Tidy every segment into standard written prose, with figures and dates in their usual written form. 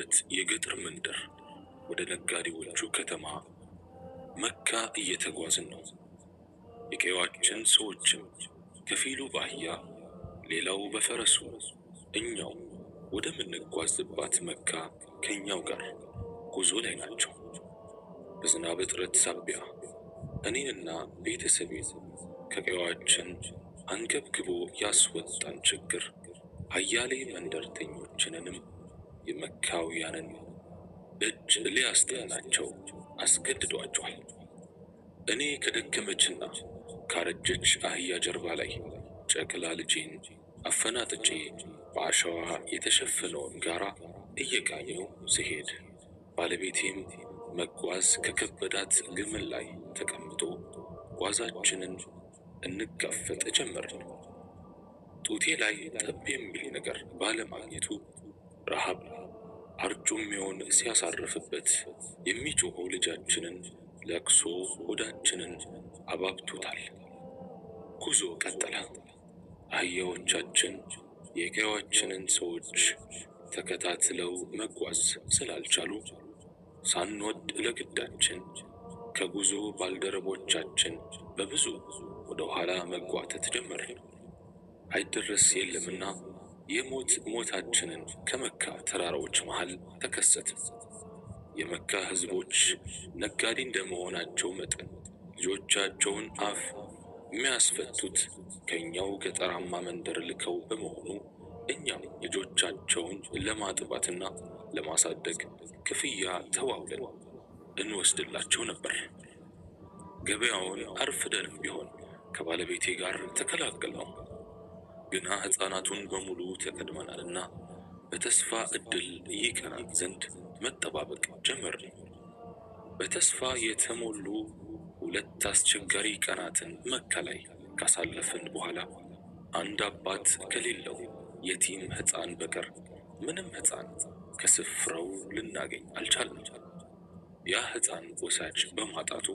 ከምንኖርበት የገጠር መንደር ወደ ነጋዴዎቹ ከተማ መካ እየተጓዝን ነው። የቀዬዋችን ሰዎችም ከፊሉ በአህያ ሌላው በፈረሱ እኛው ወደምንጓዝባት መካ ከኛው ጋር ጉዞ ላይ ናቸው። በዝናብ እጥረት ሳቢያ እኔንና ቤተሰቤን ከቀዬዋችን አንገብግቦ ያስወጣን ችግር አያሌ መንደርተኞችንንም የመካውያንን እጅ ሊያስጠናቸው አስገድዷቸዋል። እኔ ከደከመችና ካረጀች አህያ ጀርባ ላይ ጨቅላ ልጄን አፈናጥጬ በአሸዋ የተሸፈነውን ጋራ እየቃኘው ስሄድ፣ ባለቤቴም መጓዝ ከከበዳት ግመል ላይ ተቀምጦ ጓዛችንን እንጋፈጥ ጀመርን። ጡቴ ላይ ጠብ የሚል ነገር ባለማግኘቱ ረሃብ አርጩሜውን ሲያሳርፍበት የሚጮኸው ልጃችንን ለቅሶ ሆዳችንን አባብቶታል። ጉዞ ቀጠለ። አህያዎቻችን የቀዬዋችንን ሰዎች ተከታትለው መጓዝ ስላልቻሉ ሳንወድ ለግዳችን ከጉዞ ባልደረቦቻችን በብዙ ወደ ኋላ መጓተት ጀመርን። አይደረስ የለምና የሞት ሞታችንን ከመካ ተራራዎች መሃል ተከሰትን። የመካ ሕዝቦች ነጋዴ እንደመሆናቸው መጠን ልጆቻቸውን አፍ የሚያስፈቱት ከኛው ገጠራማ መንደር ልከው በመሆኑ እኛም ልጆቻቸውን ለማጥባትና ለማሳደግ ክፍያ ተዋውለን እንወስድላቸው ነበር። ገበያውን አርፍደንም ቢሆን ከባለቤቴ ጋር ተከላከልነው። ግና ሕፃናቱን በሙሉ ተቀድመናልና በተስፋ ዕድል ይቀናን ዘንድ መጠባበቅ ጀመርን። በተስፋ የተሞሉ ሁለት አስቸጋሪ ቀናትን መካ ላይ ካሳለፍን በኋላ አንድ አባት ከሌለው የቲም ሕፃን በቀር ምንም ሕፃን ከስፍራው ልናገኝ አልቻልንም። ያ ሕፃን ወሳጅ በማጣቱ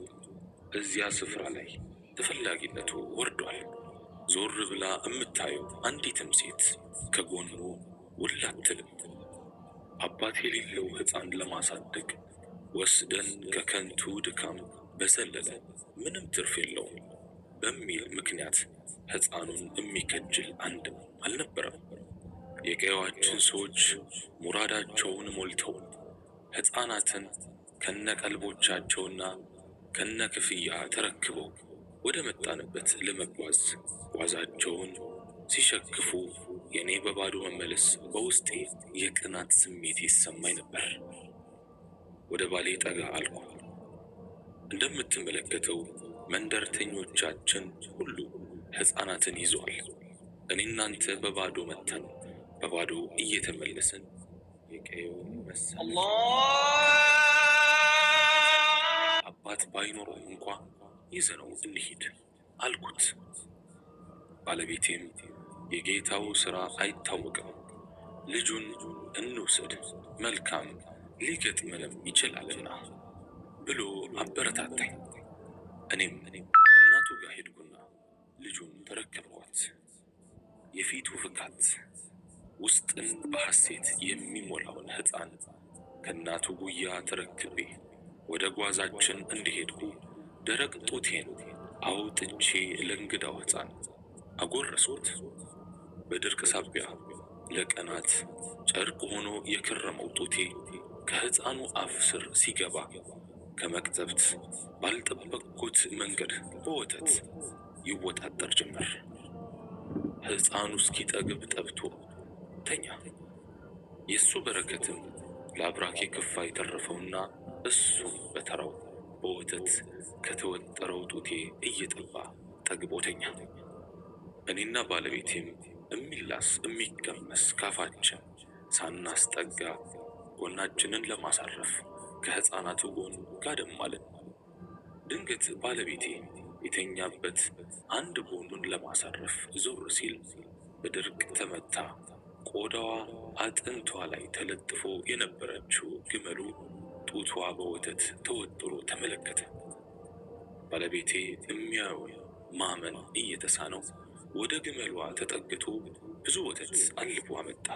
እዚያ ስፍራ ላይ ተፈላጊነቱ ወርዷል። ዞር ብላ የምታየው አንዲትም ሴት ከጎኑ ውል አትልም። አባት የሌለው ሕፃን ለማሳደግ ወስደን ከከንቱ ድካም በዘለለ ምንም ትርፍ የለውም በሚል ምክንያት ሕፃኑን የሚከጅል አንድም አልነበረም። የቀዬዋችን ሰዎች ሙራዳቸውን ሞልተው ሕፃናትን ከነቀልቦቻቸውና ከነክፍያ ተረክበው ወደ መጣንበት ለመጓዝ ጓዛቸውን ሲሸክፉ የኔ በባዶ መመለስ በውስጤ የቅናት ስሜት ይሰማኝ ነበር። ወደ ባሌ ጠጋ አልኩ። እንደምትመለከተው መንደርተኞቻችን ሁሉ ሕፃናትን ይዘዋል። እኔ እናንተ በባዶ መተን በባዶ እየተመለስን የቀየው መሳለቂያ አባት ባይኖረው እንኳ ይዘነው እንሂድ አልኩት። ባለቤቴም የጌታው ሥራ አይታወቅም፣ ልጁን እንውሰድ፣ መልካም ሊገጥመንም ይችላልና ብሎ አበረታታኝ። እኔም እናቱ ጋር ሄድኩና ልጁን ተረከብኳት። የፊቱ ፍካት ውስጥን በሐሴት የሚሞላውን ሕፃን ከእናቱ ጉያ ተረክቤ ወደ ጓዛችን እንደሄድኩ ደረቅ ጡቴን አውጥቼ ለእንግዳው ሕፃን አጎረስኩት። በድርቅ ሳቢያ ለቀናት ጨርቅ ሆኖ የከረመው ጡቴ ከሕፃኑ አፍ ስር ሲገባ ከመቅዘፍት ባልጠበቅኩት መንገድ በወተት ይወጣጠር ጀመር። ሕፃኑ እስኪጠግብ ጠብቶ ተኛ። የእሱ በረከትም ለአብራኬ ክፋይ ተረፈውና እሱም በተራው በወተት ከተወጠረው ጡቴ እየጠባ ጠግቦ ተኛ። እኔና ባለቤቴም እሚላስ እሚቀመስ ካፋችን ሳናስጠጋ ጎናችንን ለማሳረፍ ከሕፃናቱ ጎን ጋደም አልን። ድንገት ባለቤቴ የተኛበት አንድ ጎኑን ለማሳረፍ ዞር ሲል በድርቅ ተመታ ቆዳዋ አጥንቷ ላይ ተለጥፎ የነበረችው ግመሉ ጡቷ በወተት ተወጥሮ ተመለከተ። ባለቤቴ የሚያየውን ማመን እየተሳነው ወደ ግመሏ ተጠግቶ ብዙ ወተት አልቦ አመጣ።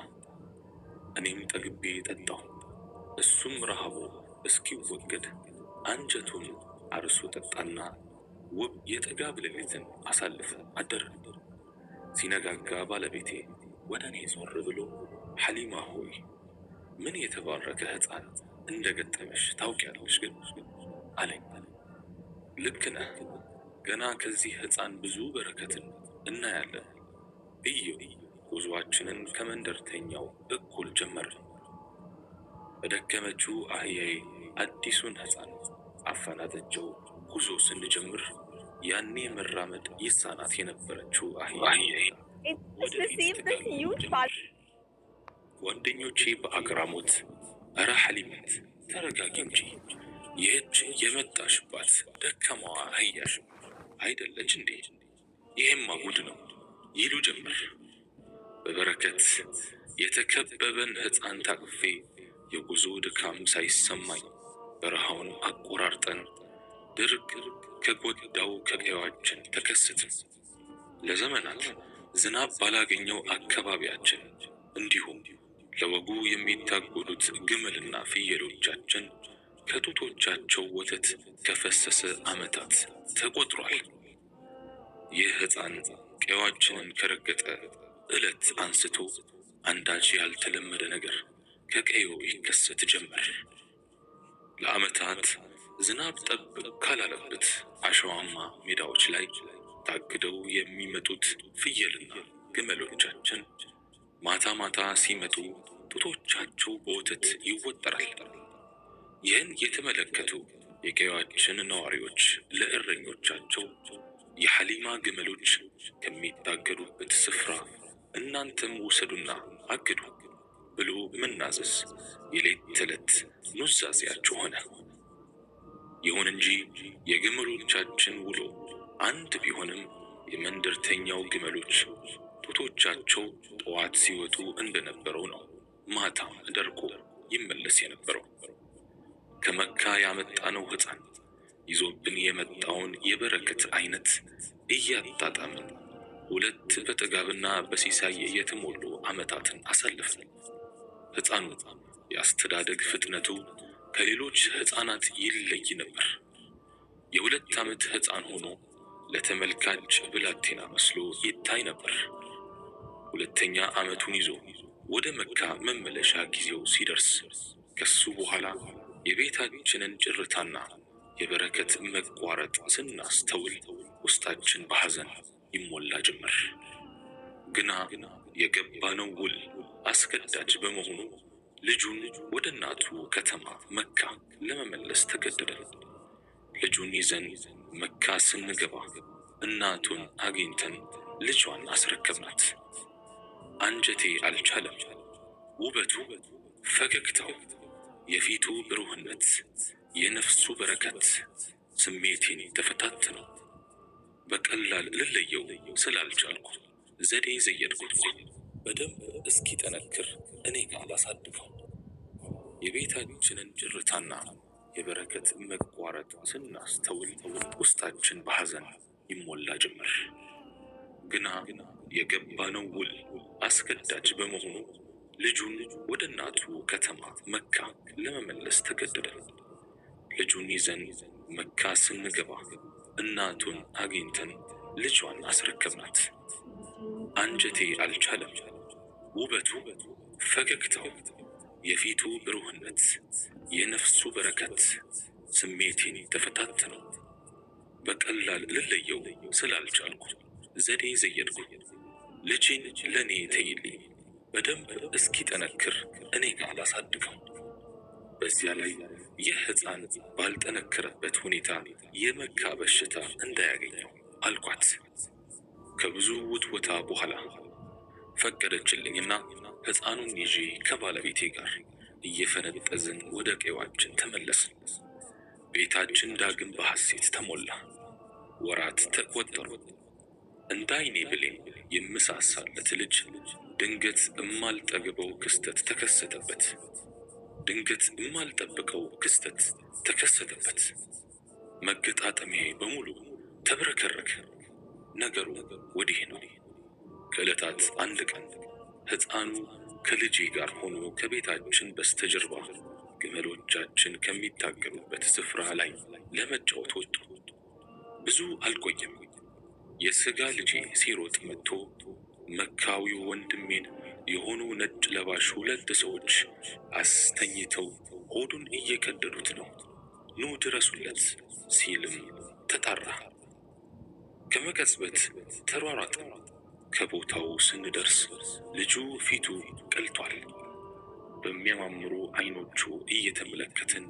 እኔም ጠግቤ ጠጣሁ። እሱም ረሃቡ እስኪወገድ አንጀቱን አርሶ ጠጣና ውብ የጥጋብ ሌሊትን አሳልፎ አደረ። ሲነጋጋ ባለቤቴ ወደ እኔ ዞር ብሎ ሐሊማ ሆይ፣ ምን የተባረከ ሕፃን እንደገጠመሽ ታውቂያለሽ ግን አለኝ። ልክ ነህ፣ ገና ከዚህ ሕፃን ብዙ በረከትን እናያለን ብዬው ጉዞአችንን ከመንደርተኛው እኩል ጀመርን። በደከመችው አህያዬ አዲሱን ሕፃን አፈናጥቼው ጉዞ ስንጀምር ያኔ መራመድ ይሳናት የነበረችው አህያዬ It has ወደፊት received this ትጋልብ huge ጀመር። ጓደኞቼ በአግራሞት እረ ሐሊመት ተረጋጊ እንጂ፣ ይህች የመጣሽባት ደካማዋ አህያሽ አይደለች እንዴ? ይሄማ ጉድ ነው ይሉ ጀመር። በበረከት የተከበበን ሕፃን ታቅፌ የጉዞ ድካም ሳይሰማኝ በረሃውን አቆራርጠን ድርቅ ከጎዳው ከቀያችን ተከሰትን። ለዘመናት ዝናብ ባላገኘው አካባቢያችን እንዲሁም ለወጉ የሚታጎሉት ግመልና ፍየሎቻችን ከጡቶቻቸው ወተት ከፈሰሰ ዓመታት ተቆጥሯል። ይህ ሕፃን ቀያችንን ከረገጠ ዕለት አንስቶ አንዳች ያልተለመደ ነገር ከቀዬው ይከሰት ጀመር። ለዓመታት ዝናብ ጠብ ካላለበት አሸዋማ ሜዳዎች ላይ ታግደው የሚመጡት ፍየልና ግመሎቻችን ማታ ማታ ሲመጡ ጡቶቻቸው በወተት ይወጠራል። ይህን የተመለከቱ የቀያችን ነዋሪዎች ለእረኞቻቸው የሐሊማ ግመሎች ከሚታገዱበት ስፍራ እናንተም ውሰዱና አግዱ ብሎ መናዘዝ የሌት ተዕለት ኑዛዜያቸው ሆነ። ይሁን እንጂ የግመሎቻችን ውሎ አንድ ቢሆንም የመንደርተኛው ግመሎች ጡቶቻቸው ጠዋት ሲወጡ እንደነበረው ነው ማታም ደርቆ ይመለስ የነበረው። ከመካ ያመጣነው ሕፃን ይዞብን የመጣውን የበረከት አይነት እያጣጣምን 2 በጥጋብና በሲሳይ የተሞሉ ዓመታትን አሳለፍን። ሕፃኑ የአስተዳደግ ፍጥነቱ ከሌሎች ሕፃናት ይለይ ነበር። የ2 ዓመት ሕፃን ሆኖ ለተመልካች ብላቴና መስሎ ይታይ ነበር። 2ኛ ዓመቱን ይዞ ወደ መካ መመለሻ ጊዜው ሲደርስ ከሱ በኋላ የቤታችንን ጭርታና የበረከት መቋረጥ ስናስተውል ውስጣችን በሐዘን ይሞላ ጀመር። ግና የገባነው ውል አስገዳጅ በመሆኑ ልጁን ወደ እናቱ ከተማ መካ ለመመለስ ተገደደን። ልጁን ይዘን መካ ስንገባ እናቱን አግኝተን ልጇን አስረከብናት። አንጀቴ አልቻለም። ውበቱ፣ ፈገግታው፣ የፊቱ ብሩህነት፣ የነፍሱ በረከት ስሜቴን ተፈታተነው። በቀላል ልለየው ስላልቻልኩ ዘዴ ዘየድኩ። በደንብ እስኪጠነክር እኔ ጋር ላሳድገው። የቤታችንን ጭርታና የበረከት መቋረጥ ስናስተውል ውስጣችን በሐዘን ይሞላ ጀመር። ግና የገባነው ውል አስገዳጅ በመሆኑ ልጁን ወደ እናቱ ከተማ መካ ለመመለስ ተገደደን። ልጁን ይዘን መካ ስንገባ እናቱን አግኝተን ልጇን አስረከብናት። አንጀቴ አልቻለም። ውበቱ፣ ፈገግታው፣ የፊቱ ብሩህነት፣ የነፍሱ በረከት ስሜቴን ተፈታተነው። በቀላል ልለየው ስላልቻልኩ ዘዴ ዘየድኩ። ልጄን ለኔ ተይልኝ፣ በደንብ እስኪጠነክር እኔ ጋር ላሳድገው። በዚያ ላይ ይህ ሕፃን ባልጠነከረበት ሁኔታ የመካ በሽታ እንዳያገኘው አልኳት። ከብዙ ውትወታ በኋላ ፈቀደችልኝና ሕፃኑን ይዤ ከባለቤቴ ጋር እየፈነጠዝን ወደ ቀዬዋችን ተመለስን። ቤታችን ዳግም በሐሴት ተሞላ። ወራት ተቆጠሩ። እንደ ዓይኔ ብሌን የምሳሳለት ልጅ ድንገት እማልጠግበው ክስተት ተከሰተበት። ድንገት እማልጠብቀው ክስተት ተከሰተበት። መገጣጠሚያዬ በሙሉ ተብረከረከ። ነገሩ ወዲህ ነው። ከዕለታት አንድ ቀን ሕፃኑ ከልጄ ጋር ሆኖ ከቤታችን በስተጀርባ ግመሎቻችን ከሚታገሉበት ስፍራ ላይ ለመጫወት ወጡ። ብዙ አልቆየም። የስጋ ልጄ ሲሮጥ መጥቶ መካዊው ወንድሜን የሆኑ ነጭ ለባሽ ሁለት ሰዎች አስተኝተው ሆዱን እየቀደዱት ነው፣ ኑ ድረሱለት ሲልም ተጣራ። ከመቀጽበት ተሯሯጥን። ከቦታው ስንደርስ ልጁ ፊቱ ቀልቷል። በሚያማምሩ አይኖቹ እየተመለከትን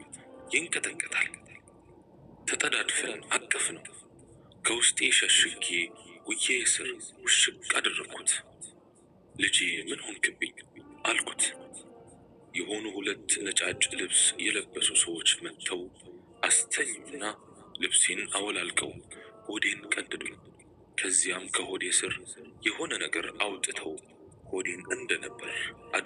ይንቀጠቀጣል። ተጠዳድፈን አቀፍነው። ከውስጤ ሸሽጌ ጉያዬ ስር ውሽቅ አደረግኩት። ልጄ ምን ሆንክብኝ አልኩት። የሆኑ ሁለት ነጫጭ ልብስ የለበሱ ሰዎች መጥተው አስተኙና ልብሴን አወላልቀው ሆዴን ቀደዱኝ። ከዚያም ከሆዴ ስር የሆነ ነገር አውጥተው ሆዴን እንደነበር